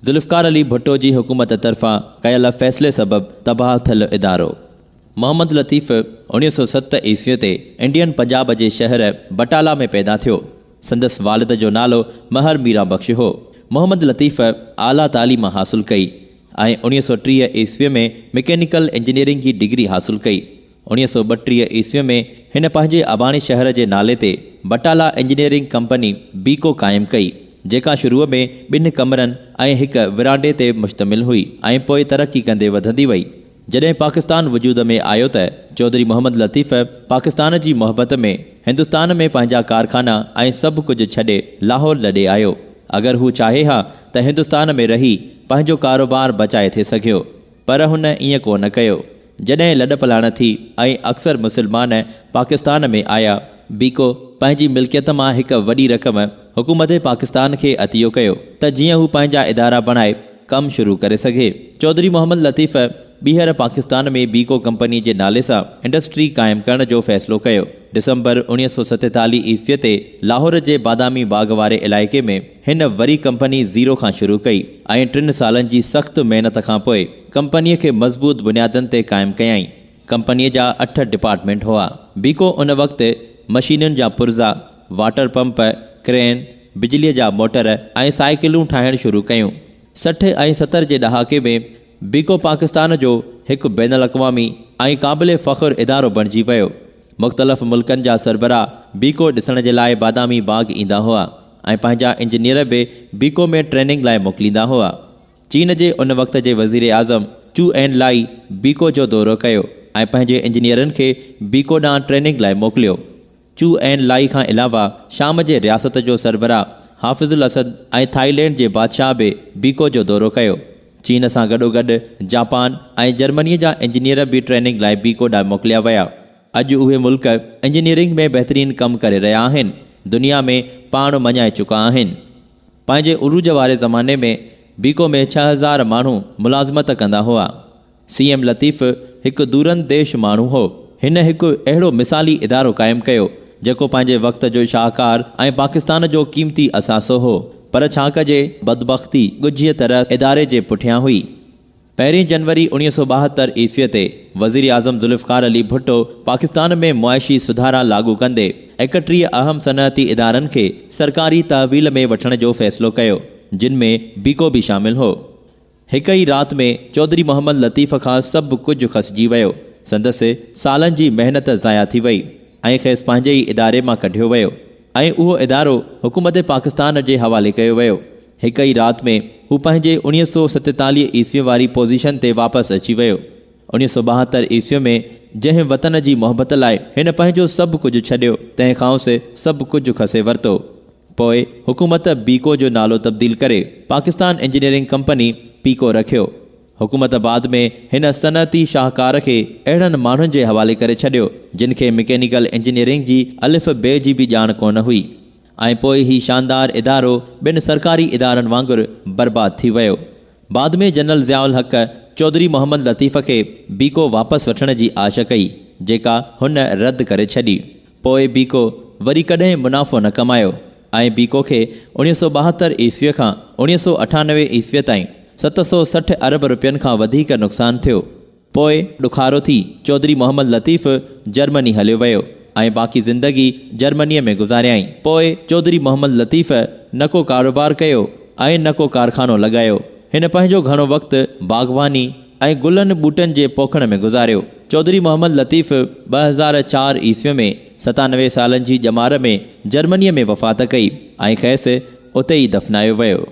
ذوالفقار علي ڀٽو جي حڪومت طرفان ڪيل فيصلي سبب تباهه ٿيل ادارو. محمد لطيف 1907 عيسويء تي انڊين پنجاب جي شهر بٽالا ۾ پيدا ٿيو. سندس والد جو نالو مهر ميران بخش هو. محمد لطيف اعليٰ تعليم حاصل ڪئي ۽ 1930 عيسويء ۾ مڪينيڪل انجنيئرنگ جي ڊگري حاصل ڪئي. 1932 عيسويء ۾ هن پنهنجي اباڻي شهر جي نالي تي بٽالا انجنيئرنگ ڪمپني، بيڪو، قائم ڪئي، جيڪا شروع ۾ ٻن ڪمرن ۽ هڪ ورانڊي تي مشتمل هئي ۽ پوء ترقي ڪندي وڌندي وئي. جڏهن پاڪستان وجود ۾ آيو ته چوڌري محمد لطيف پاڪستان جي محبت ۾ هندستان ۾ پنهنجا ڪارخانا ۽ سڀ ڪجهه ڇڏي لاهور لڏي آيو. اگر هو چاهي ها ته هندستان ۾ رهي پنهنجو ڪاروبار بچائي ٿي سگهيو. پر هن ائين ڪو نه ڪيو. جڏهن لڏپلاڻ ٿي ۽ اڪثر مسلمان پاڪستان ۾ آيا، بيڪو پنهنجي ملڪيت مان هڪ وڏي رقم حڪومت پاڪستان کي عطيو ڪيو ته جيئن هو پنهنجا ادارا بڻائي ڪم شروع ڪري سگهي. چوڌري محمد لطيف ٻيهر پاڪستان ۾ بيڪو ڪمپني جي نالي سان انڊسٽري قائم ڪرڻ جو فيصلو ڪيو. ڊسمبر 1947 عيسويء تي لاهور جي بادامي باغ واري علائقي ۾ هن وري ڪمپني زيرو کان شروع ڪئي ۽ ٽن سالن جي سخت محنت کان پوء ڪمپنيء کي مضبوط بنيادن تي قائم ڪيائين. ڪمپنيء جا اٺ ڊپارٽمينٽ هئا. بيڪو ان وقت مشينن جا پرزا، واٽر پمپ، ڪرين، بجليء جا موٽر ۽ سائيڪلون ٺاهڻ شروع ڪيون. 60 ۽ 70 جي ڏهاڪي ۾ بيڪو پاڪستان جو هڪ بين الاقوامي ۽ قابل فخر ادارو بڻجي ويو. مختلف ملڪن جا سربراهه بيڪو ڏسڻ جي لاء بادامي باغ ايندا هئا ۽ پنهنجا انجنيئر به بيڪو ۾ ٽريننگ لاء موڪليندا هئا. چين جي ان وقت جي وزيراعظم چو اين لائي بيڪو جو دورو ڪيو ۽ پنهنجي انجنيئرن کي بيڪو ڏانهن ٽريننگ لاء موڪليو. چو اين لائي کان علاوه شام جي رياست جو سربراهه حافظ الاسد ۽ ٿائيلينڊ جي بادشاهه به بيڪو جو دورو ڪيو. چين سان گڏوگڏ جاپان ۽ جرمنيء جا انجنيئر به ٽريننگ لاء بيڪو ڏانهن موڪليا ويا. اڄ اهي ملڪ انجنيئرنگ ۾ بهترين ڪم ڪري رهيا آهن، دنيا ۾ پاڻ مڃائي چڪا آهن. پنهنجي عروج واري زماني ۾ بيڪو ۾ 6000 ماڻهو ملازمت ڪندا هئا. سي ايم لطيف هڪ دورانديش ماڻهو هو. هن هڪ اهڙو مثالي ادارو قائم ڪيو، جيڪو پنهنجي وقت جو شاهڪار ۽ پاڪستان جو قيمتي اثاثو هو. پر ڇا ڪجي، بدبختي ڳجهيء طرح اداري جي پٺيان هئي. پهرين جنوري 1972 عيسويء تي وزيراعظم ذوالفقار علي ڀٽو پاڪستان ۾ معاشي سڌارا لاڳو ڪندي 31 اهم صنعتي ادارن کي سرڪاري تحويل ۾ وٺڻ جو فيصلو ڪيو، جن ۾ بيڪو به شامل هو. هڪ ئي رات ۾ چوڌري محمد لطيف کان سڀ ڪجهه کسجي ويو. سندس سالن جي محنت ضايع ٿي وئي ۽ کيس پنهنجي ئي اداري مان ڪڍيو ويو ۽ اهو ادارو حڪومت پاڪستان جي حوالي ڪيو ويو. هڪ ئي رات ۾ هو پنهنجي 1947 عيسوي واري پوزيشن تي واپس اچي ويو. 1972 عيسوي ۾ جنهن وطن جي محبت لاء هن پنهنجو سڀ ڪجهه ڇڏيو، تنهن کانئس سڀ ڪجهه کسي ورتو. پوء حڪومت بيڪو جو نالو تبديل ڪري پاڪستان انجنيئرنگ ڪمپني، پيڪو، رکيو. حڪومت بعد ۾ هن صنعتي شاهڪار کي اهڙن ماڻهن جي حوالي ڪري ڇڏيو، جن کي مڪينيڪل انجنيئرنگ جي الف بي جي به ڄاڻ ڪونه هئي ۽ پوء هي شاندار ادارو ٻين سرڪاري ادارن وانگر برباد ٿي ويو. بعد ۾ جنرل ضياء الحق چوڌري محمد لطيف کي بيڪو واپس وٺڻ جي آش ڪئي، جيڪا هن رد ڪري ڇڏي. پوء بيڪو وري ڪڏهن منافعو نه ڪمايو ۽ بيڪو کي 1972 عيسويء کان 1998 عيسويء تائين 760 ارب رپين کان وڌيڪ نقصان ٿيو. پوء ڏکارو ٿي چوڌري محمد لطيف جرمني هليو ويو ۽ باقي زندگي جرمنيء ۾ گذاريائين. پوء چوڌري محمد لطيف نه ڪو ڪاروبار ڪيو ۽ نه ڪو ڪارخانو لڳايو. هن پنهنجو گهڻو وقت باغباني ۽ گلن ٻوٽن جي پوکڻ ۾ گذاريو. چوڌري محمد لطيف 2004 عيسوي ۾ 97 سالن جي ڄمار ۾ جرمنيء ۾ وفات ڪئي ۽ کيس اتي ئي دفنايو ويو.